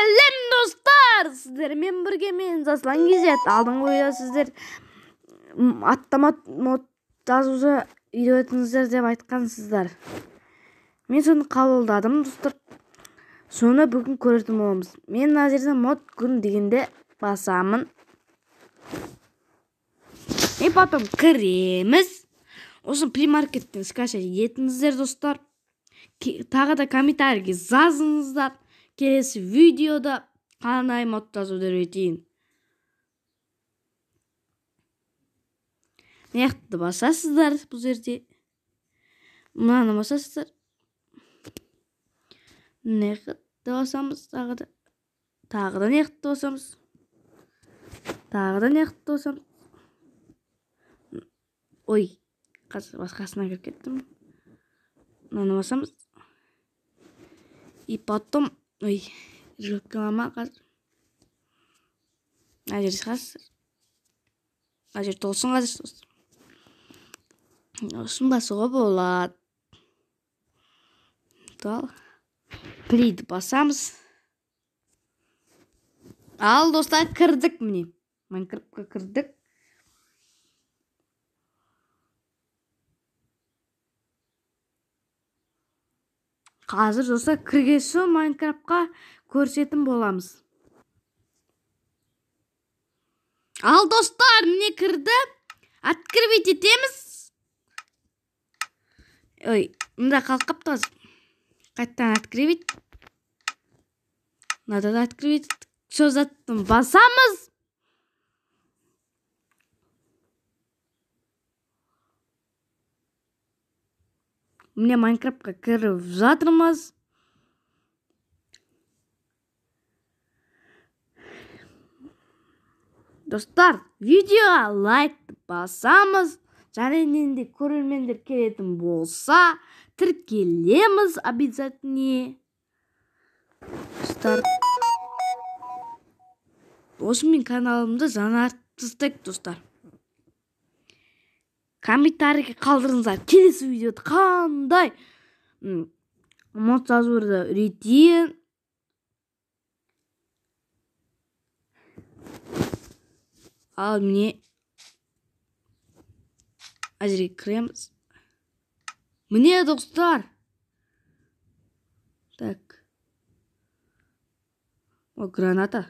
Сәлем достар! Сіздермен бірге мен Жасұлан KZ. Алдыңғы видеода сіздер аттама мод жазуды үйретіңіздер деп айтқансыздар. Мен соны қабылдадым, достар. Соны бүгін көретін боламыз. Мен мына жерде мод күн дегенде басамын. И потом кіреміз. Осы плеймаркеттен скачать етіңіздер, достар. Тағы да комментарийге жазыңыздар. Келесі видеода қандай мод жазуды үйретейін. Мына басасыздар бұл жерде. Мынаны басасыздар. Мына басамыз тағы да. Тағы да мына басамыз. Тағы да мына басамыз. Ой, қазір басқасына кіріп кеттім. Мынаны басамыз. И потом, ой, реклама қазір. Мына жерде шығасыздар. Мына жер толсын қазір, достар. Осыны басуға болады. Ал, плейді басамыз. Ал, достар, кірдік міне. Майнкрафтқа кірдік. Қазір, достар, кірген соң Майнкрафтқа көрсетін боламыз. Ал, достар, міне кірді. Открывать етеміз. Ой, мында қалып қапты қазір. Қайтадан открывать. Мынада да открывать. Сөз аттын басамыз. Міне Майнкрафтқа кіріп жатырмыз. Достар, видеоға лайк басамыз. Және де көрермендер келетін болса, тіркелеміз обязательно. Достар, осы мен каналымды жаңартып достар. Комментарийге қалдырыңыздар. Келесі видеода қандай мод жазуды үйретейін. Ал міне әзірге кіреміз. Міне, достар. Так. О, граната.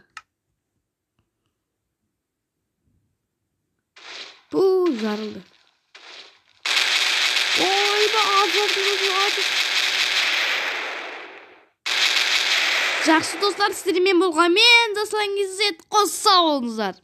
Пу, жарылды. Жақсы, достар, сіздермен болған мен Жасұлан KZ. Қос сау болыңыздар.